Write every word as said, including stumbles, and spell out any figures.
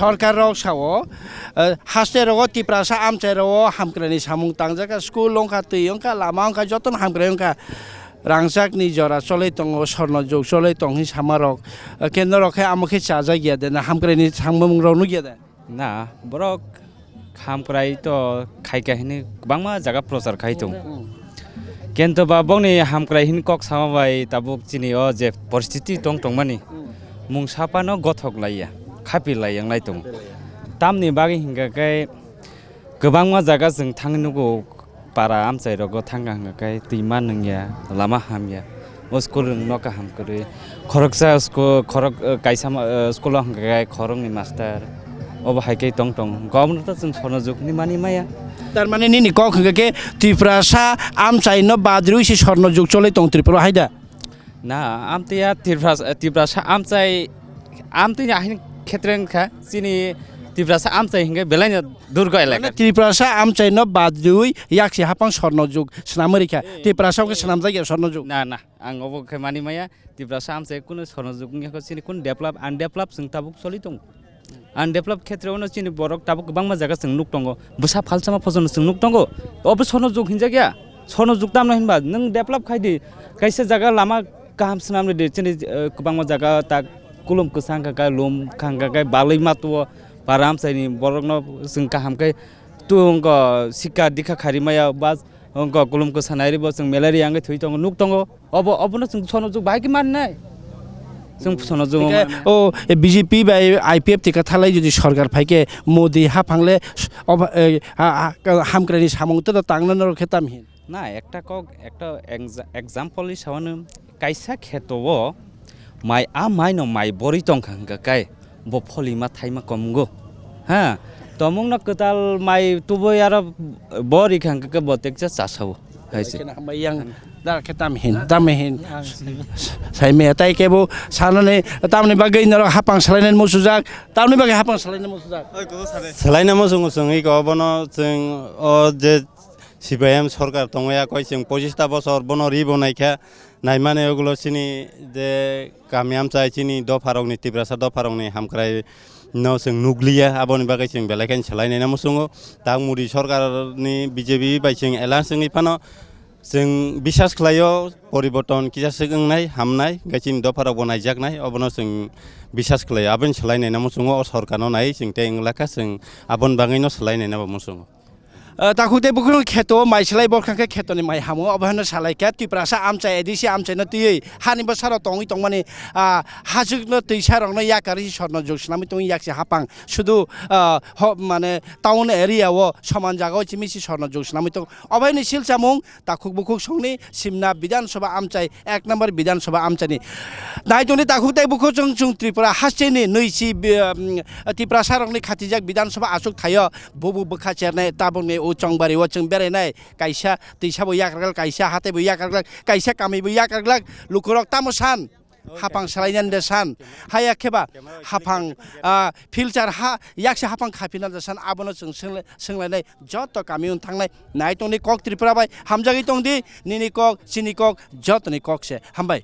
Sorkar rok sao, eh, haste rogo Tiprasa amchai rogo hamkrai ni samung tangjak kha, school wngkha, twi wngkha, lama wngkha, jotono hamkrai wngkha. Rangchak ni jora choloi tongo, sorno jug choloi tong hi sama rok, eh, kendro rok khe amo khe chajak ya de na, hamkrai ni samung rok nuk ya de? Na, borok hamkrai to khaika hini kwbangma jaga prochar khai tongo. Hmm. Kento ba bongni hamkrai hini kok sama bai tabuk chini o je poristiti tong tongmani, hmm, mung sapano gothok laiya, khapi lai yang lai tongo. Khapi laiya. Tamni bagwi hingka khe kwbangma jaga chwng thangwi nugo. Para amchai rogo thangkha hwnkha khe twima nungya, lama hamya. O school rwngno kaham kwrwi. Khoroksa school, khorok, eh, kaisa ma-, eh, school o hwnkha khe khoroknwi master. Obo hai khe tong tong. Government to chwng sorno jug hinwi mani maya. Tar mane nini kok hwnkha khe Tiprasa amchai no badrwi se sorno jug cholwi tong Tripura hai da? Na, amtwi ya Tiprasa, Tiprasa amchai, amtwi ni ahini khetre wngkha, chini Tiprasa amchai hingke belaino durgo elaka. Mane Tiprasa amchai no badrwi yaksi hapang sorno jug swnamwi rikha. Eh, Tiprasa wngkhe eh, swnamjak ya sorno jug. Na, na, ang obo khe mani maya. Tiprasa amchai kunu sorno jug wngya kho, chini kunu develop, undevelop chwng tabuk choli tongo. Undeveloped khetreo no chini borok tabuk kwbangma jaga chwng nuk tongo, bwsa phalsama phojono chwng nuk tongo, obo sorno jug hinjak ya. Sorno jug tamno hinba nwng develop khai di, kaisa jaga lama kaham swnam rwdi, chini, eh, kwbangma jaga tak kulum kwsa wngkha khe, lum wngkha khe, balwi ma tuo, para amchaini borokno chwng kaham khe tu wngkha sikha dikha kharimaya, bas wngkha kulum kwsa nairibo chwng malaria wngwi thwi tongo, nuk tongo. Obo, obono chwng sono jwk bahai khe mannai. Chwng sono jwk. Hingke mannai. O, B J P bai I P F tika thalai jodi sorkar phai khe Modi haphang le s-, obo, eh, ha, ha, hamkrai ni samung tei tangna norok khe tam hin. Na, ekta kok, ekta exa-, example ni sawano kaisa kheto o mai, a mai no mai borwi tongkha hingka kai. Bo pholima thaima komungo. Ha, tomungno kwtal mai tubui aro bo rikha hwnkhe bo teksa chasao. Hai se. Khe na hambai yang dara khe tam hin, tam hin. Sai me tai kebo sanani tamni bagwi norok hapang salainani musujak, tamni bagwi hapang salainani musujak. Salaina muchungo chwng iko obono chwng o je C P I M sorkar tongya koi chwng pochista bosor bono ri bo naikha. Naimani ogulo chini je kami amchai chini dopharokni, Tiprasa dopharokni hamkrai no chwng nukliya, aboni bagwi chwng belai kheno salainaina muchungo. Tak Modi sorkarni B J P bai chwng alliance wngwi phano chwng bisas khlaio poriborton kisa swk wngnai, hamnai, hwnkhe chini dopharokbo naijaknai, obono chwng bisas khlaio. Aboni salainaina muchungo, o sorkarno naiwi chwng tei wng lakha, chwng aboni bagwino salainainabo muchungo. Ah, takhuk tei bukhuk kheto mai slai borkha khe khetoni mai hamo, obo hwnno salai kha Tiprasa amchai A D C amchai no twiwi hani bwsaro tongwi tongmani, ah, hachwk no twisa rok no yakarwi sorno jwk swnamwi tongwi yaksi hapang sudu, ah, ho, mane town area o soman jaga o chimi si sorno jwk swnamwi tong obo hwnwi silchamung takhuk bukhuk songni Simna Bidhan Sabha amchai, ek number Bidhan Sabha amchaini. Naitongni takhuk tei bukhuk chwng, chwng Tripura hasteni nwi si bi-, um, Tiprasa rokni khatijak Bidhan Sabha achuk thaio, bubu bwkha chernai, tabukni o chongbari o chwng berainai, kaisa twisabo yakarglak, kaisa hataibo yakarglak, kaisa kamibo yakarglak, lukurok tamo san, hapang salainani de san, haya kheba hapang, ah, filter ha, yakse hapang khapina de san, abono chwng swngle-, swnglainai, joto kami un thangnai, naitongni kok Tripura bai, hamjagwi tongdi, nini kok, chini kok, jotoni kok se, hambai.